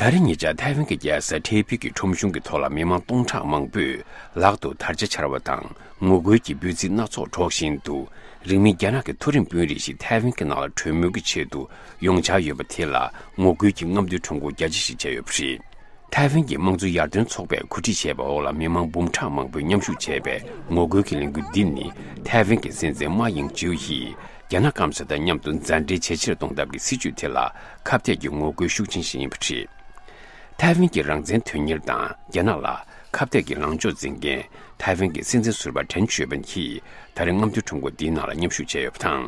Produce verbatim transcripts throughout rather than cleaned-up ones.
ད་རེས་ཉེ་ཆར་ཐའེ་ཝན་གྱི་རྒྱལ་ས་ཐའེ་པེ་གྱི་ཁྲོམ་གཞུང་གི་ཐོག་ལ་མི་མང་སྟོང་ཕྲག་མང་པོས་ལག་ཏུ་དར་ཆ་འཕྱར་བ་དང་ངོ་རྒོལ་གྱི་འབོད་ཚིག་སྣ་ཚོགས་སྒྲོག་བཞིན་དུ། རིང་མིན་རྒྱ་ནག་གི་མཐོ་རིམ་དཔོན་རིགས་ཤིག་ཐའེ་ཝན་གྱི་ནང་ལ་གྲོས་མོལ་གྱི་ཆེད་དུ་ཡོང་འཆར་ཡོད་པ་དེ་ལ་ངོ་རྒོལ་གྱི་རྔམ་སྟོན་ཁྲོམ་སྐོར་རྒྱ་ཆེ་ཞིག་བྱས་ཡོད་པ་རེད། ཐའེ་ཝན་གྱི་དམངས་གཙོ་ཡར་ཐོན་ཚོགས་པས་གོ་སྒྲིག་བྱས་པའི་འོག་ལ་མི་མང་འབུམ་ཕྲག་མང་པོས་མཉམ་ཞུགས་བྱས་པའི་ངོ་རྒོལ་གྱི་ལས་འགུལ་འདི་ནི་ཐའེ་ཝན་གྱི་སྲིད་འཛིན་མཱ་ཡིང་ཅིའུ་ཡིས་རྒྱ་ནག་སྐམ་ས་དང་མཉམ་དུ་མཛའ་འབྲེལ་ཇེ་ཆེར་གཏོང་ཐབས་ཀྱི་སྲིད་བྱུས་དེ་ལ་ཁ་གཏད་ཀྱི་ངོ་རྒོལ་ཤུགས་ཆེན་ཞིག་ཡིན་པ་རེད། ཐའེ་ཝན་གྱི་རང་བཙན་དོན་གཉེར་དང་རྒྱ་ནག་ལ་ཁ་གཏད་ཀྱི་ལངས་ཕྱོགས་འཛིན་མཁན་ཐའེ་ཝན་གྱི་སྲིད་འཛིན་ཟུར་པ་ཁྲེན་ཞུས་ཕིན་གྱིས་ད་རེས་རྔམ་སྟོན་ཁྲོམ་སྐོར་འདིའི་ནང་ལ་མཉམ་ཞུགས་བྱས་ཡོད་པ་དང་།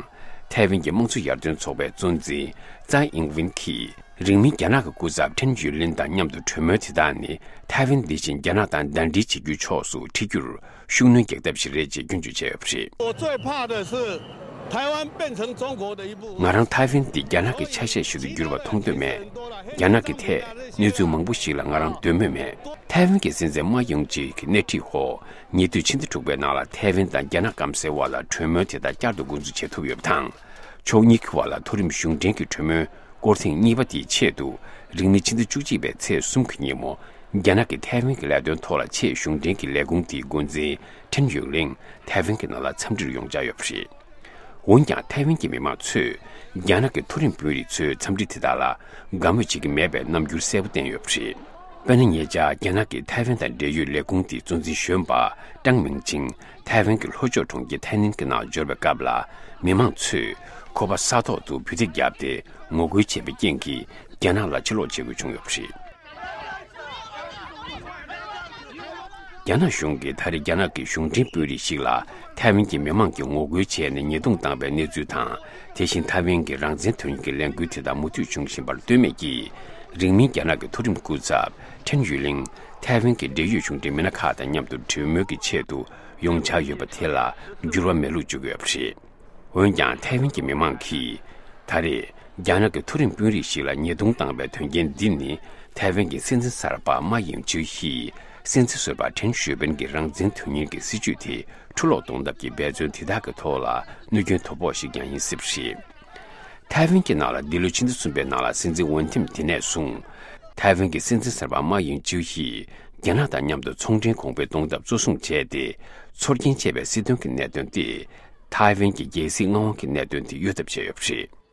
ཐའེ་ཝན་གྱི་དམངས་གཙོ་ཡར་ཐོན་ཚོགས་པའི་གཙོ་འཛིན་ཙའེ་ཨིང་ཝིན་གྱིས། རིང་མིན་རྒྱ་ནག་གི་སྐུ་ཚབ་ཁྲེན་ཡུས་ལིན་དང་མཉམ་དུ་གྲོས་མོལ་དེ་དག་ནི་ཐའེ་ཝན་འདི་བཞིན་རྒྱ་ནག་དང་ཟླ་སྒྲིལ་བྱེད་རྒྱུའི་ཕྱོགས་སུ་ཁྲིད་རྒྱུར་ཤུགས་སྣོན་རྒྱག་ཐབས་ཤིག་རེད་ཅེས་སྐྱོན་བརྗོད་བྱས་ཡོད་པ་རེད། 我最怕的是台湾变成中国的一部分。 ང་རང་ཐའེ་ཝན་འདི་རྒྱ་ནག་གི་ཆ་ཤས་ཤིག་ཏུ་འགྱུར་བ་མཐོང་འདོད་མེད། རྒྱ་ནག་གི་ཐད་གནས་ཚུལ་མང་པོ་ཞིག་ལ་ང་རང་འདོད་མོས་མེད། ཐའེ་ཝན་གྱི་སྲིད་འཛིན་མཱ་ཡིང་ཅིའུ་གི་སྣེ་ཁྲིད་འོག་ཉེ་དུས་ཕྱི་ཟླ་དྲུག་པའི་ནང་ལ་ཐའེ་ཝན་དང་རྒྱ་ནག་སྐམ་སའི་དབར་ལ་གྲོས་མོལ་དེ་དག་བསྐྱར་དུ་འགོ་འཛུགས་བྱེད་ཐུབ་ཡོད་པ་དང་། ཕྱོགས་གཉིས་ཀྱི་བར་ལ་མཐོ་རིམ་གཞུང་འབྲེལ་གྱི་གྲོས་མོལ་སྐོར་ཐེངས་གཉིས་པ་དེའི་ཆེད་དུ། རིང་མིན་ཕྱི་ཟླ་བཅུ་གཅིག་པའི་ཚེས་གསུམ་གྱི་ཉིན་མོ། རྒྱ་ནག་གིས་ཐའེ་ཝན་གྱི་ལས་དོན་ཐོག་ལ་ཆེས་གཞུང་འབྲེལ་གྱི་ལས་ཁུངས་དེའི་འགོ་འཛིན་ཁྲེན་ཡུས་ལིན་ཐའེ་ཝན་གྱི་ནང་ལ་འཚམས་འདྲིར་ཡོང་འཆར་ཡོད་པ་རེད། འོན་ཀྱང་ཐའེ་ཝན་གྱི་མི་མང་ཚོས་རྒྱ་ནག་གི་མཐོ་རིམ་དཔོན་རིགས་ཚོའི་འཚམས་འདྲི་དེ་དག་ལ་དགའ་མོས་བྱེད་ཀྱི་མེད་པའི་རྣམ་འགྱུར་གསལ་པོ་བསྟན་ཡོད་པ་རེད། དཔེར་ན། ཉེ་ཆར་རྒྱ་ནག་གི་ཐའེ་ཝན་དང་འབྲེལ་ཡོད་ལས་ཁུངས་དེའི་གཙོ་འཛིན་གཞོན་པ་ཀྲང་མིང་ཆིང་ཐའེ་ཝན་གྱི་ལྷོ་ཕྱོགས་གྲོང་ཁྱེར་ཐའེ་ནན་གྱི་ནང་འབྱོར་བའི་སྐབས་ལ། མི་མང་ཚོས་ཁོ་པ་ས་ཐོག་ཏུ་འབོད་ཐེངས་བརྒྱབ་སྟེ་ངོ་རྒོལ་བྱས་པའི་རྐྱེན་གྱིས། རྒྱ་ནག་ལ་ཕྱིར་ལོག་བྱེད་དགོས་བྱུང་ཡོད་པ་རེད། རྒྱ་ནག་གཞུང་གིས་ད་རེས་རྒྱ་ནག་གི་གཞུང་འབྲེལ་དཔོན་རིགས་ཤིག་ལ་ཐའེ་ཝན་གྱི་མི་མང་གིས་ངོ་རྒོལ་བྱས་ནས་ཉེས་རྡུང་བཏང་བའི་གནས་ཚུལ་དང་། དེ་བཞིན་ཐའེ་ཝན་གྱི་རང་བཙན་དོན་གཉེར་གྱི་ལས་འགུལ་དེ་དག་མུ་མཐུད་བྱུང་བཞིན་པར་ལྟོས་མེད་ཀྱིས། རིང་མིན་རྒྱ་ནག་གི་མཐོ་རིམ་སྐུ་ཚབ་ཁྲེན་ཡུས་ལིང་ཐའེ་ཝན་གྱི་འབྲེལ་ཡོད་གཞུང་འབྲེལ་མི་སྣ་ཁག་དང་མཉམ་དུ་གྲོས་མོལ་གྱི་ཆེད་དུ་ཡོང་འཆར་ཡོད་པ་དེ་ལ་འགྱུར་བ་མེད་ལུགས་བརྗོད་ཀྱི་ཡོད་པ་རེད། འོན་ཀྱང་། ཐའེ་ཝན་གྱི་མི་མང་གིས་ད་རེས་རྒྱ་ནག་གི་མཐོ་རིམ་དཔོན་རིགས་ཤིག་ལ་ཉེས་རྡུང་བཏང་བའི་དོན་རྐྱེན་འདི་ནི། ཐའེ་ཝན་གྱི་སྲིད་འཛིན་གསར་པ་མཱ་ཡིང་ཅིའུ་ཡིས་སྲིད་འཛིན་ཟུར་པ་ཁྲེན་ཞུས་ཕིན་གྱི་རང་བཙན་དོན་གཉེར་གྱི་སྲིད་བྱུས་དེ་འཕྲུ་སློག་གཏོང་ཐབས་ཀྱི་འབད་བརྩོན་དེ་དག་གི་ཐོག་ལ་གནོད་སྐྱོན་དོ་ཕོག་ཞིག་ཀྱང་ཡིན་སྲིད་པ་རེད། ཐའེ་ཝན་གྱི་ནང་ལ་འདི་ལོའི་ཕྱི་ཟླ་གསུམ་པའི་ནང་ལ་སྲིད་འཛིན་ཝུན་ཐིམ་དེ་ནས་བཟུང་། ཐའེ་ཝན་གྱི་སྲིད་འཛིན་གསར་པ་མཱ་ཡིང་ཅིའུ་ཡིས་རྒྱ་ནག་དང་མཉམ་དུ་ཚོང་འབྲེལ་གོང་འཕེལ་གཏོང་ཐབས་གཙོ་བཟུང་བྱས་ཏེ། ཚོར་སྐྱེན་ཆེ་བའི་སྲིད་དོན་གྱི་གནད་དོན་དེ། ཐའེ་ཝན་གྱི་རྒྱལ་སྲིད་མངའ་དབང་གི་གནད་དོན་དེ་གཡོལ་ཐབས་བྱས་ཡོད་པ་རེད།